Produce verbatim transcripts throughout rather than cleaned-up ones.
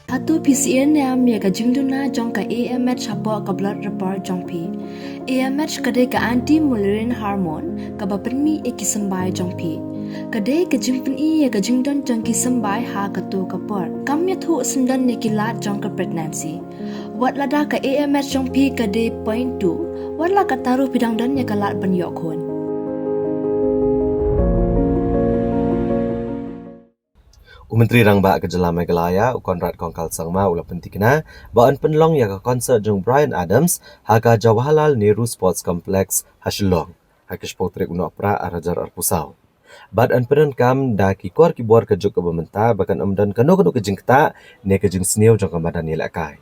Hato phi sngewthuh ne em ïa ka jingduna jong ka A M H hapoh ka blood report jong phi? A M H ka dei ka anti-malarian hormone kaba pynmih ïa ki symbai jong phi. Ka dei ka jingpyni ïa ka jingdon jong ki symbai ha kato ka por. Kam ïathuh syndon ïa ki lad jong ka pregnancy. Wat lada ka A M H jong phi ka dei point two, wat la katta ruh phi dang don ïa ka lad ban ïoh khun. U Myntri Rangbah ka jylla Meghalaya, u Conrad Kongkal Sangma, u la pyntikna ba yn pynlong ïa ka concert jong Bryan Adams ha ka Jawaharlal Nehru Sports Complex ha Shillong ha ka shiphew tarik u Nohprah ar hajar arphew saw. Bad yn pyndonkam da ki kor ki bor ka juk kaba mynta ba kan ym don kano kano ka jingktah ne ka jingsniew jong ka madan ïalehkai.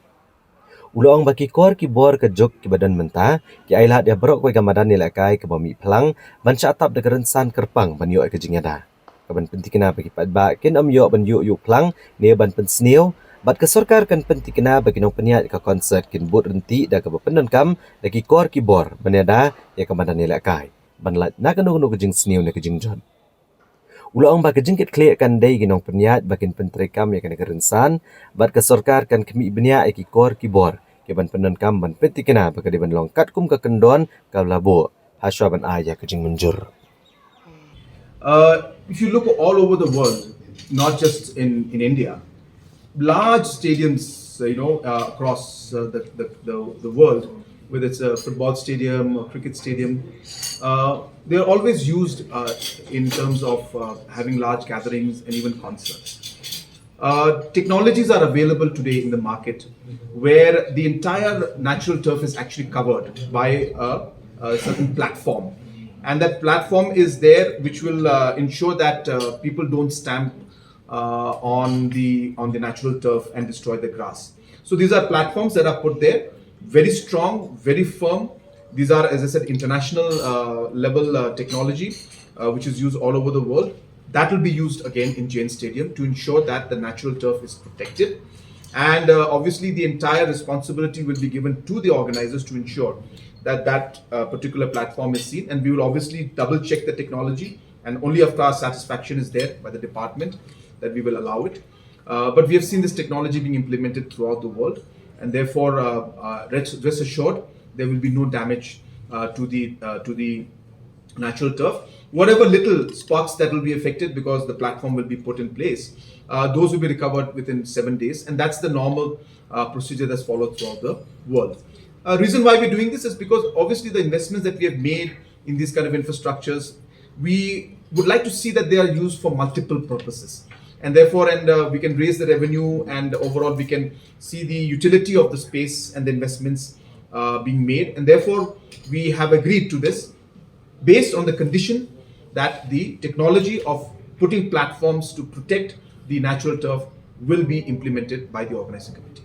U la ong ba ki kor ki bor ka juk kiba don mynta ki ailad ïa baroh kawei ka madan ïalehkai kaba mih phlang ban shah tap da ka rynsan kyrpang ban ïoh ïa ka jingïada. Kaban pyntikna ba ki paidbah kin ym ïoh ban ïuh ïuh phlang ne ban pynsniew, bad ka sorkar kan pyntikna ba ki nongpynïaid ka concert kin bud ryntih da kaba pyndonkam da ki kor ki bor ban ïada ïa ka madan ïalehkai ban lait na kano kano ka jingsniew ne ka jingjot. U la ong ba ka jingkitkhlieh kan dei ki nongpynïaid ba kin pyntreikam ïa kane ka rynsan, bad ka sorkar kan khmih bniah ïa ki kor ki bor kiban pyndonkam ban pyntikna ba ka dei ban long katkum ka kyndon kaba la buh ha shwa ban ai ïa ka jingmynjur. Uh, if you look all over the world, not just in, in India, large stadiums, uh, you know, uh, across uh, the, the, the, the world, whether it's a football stadium or cricket stadium, uh, they're always used uh, in terms of uh, having large gatherings and even concerts. Uh, technologies are available today in the market where the entire natural turf is actually covered by a, a certain platform. And that platform is there, which will uh, ensure that uh, people don't stamp uh, on the on the natural turf and destroy the grass. So these are platforms that are put there, very strong, very firm. These are, as I said, international uh, level uh, technology, uh, which is used all over the world. That will be used again in Jain Stadium to ensure that the natural turf is protected. And uh, obviously, the entire responsibility will be given to the organizers to ensure that that uh, particular platform is seen. And we will obviously double check the technology, and only after our satisfaction is there by the department that we will allow it. Uh, but we have seen this technology being implemented throughout the world, and therefore, uh, uh, rest, rest assured, there will be no damage uh, to the uh, to the natural turf. Whatever little spots that will be affected because the platform will be put in place, uh, those will be recovered within seven days, and that's the normal uh, procedure that's followed throughout the world. Uh, reason why we're doing this is because obviously the investments that we have made in these kind of infrastructures, we would like to see that they are used for multiple purposes, and therefore, and uh, we can raise the revenue, and overall we can see the utility of the space and the investments uh, being made, and therefore we have agreed to this based on the condition that the technology of putting platforms to protect the natural turf will be implemented by the organizing committee.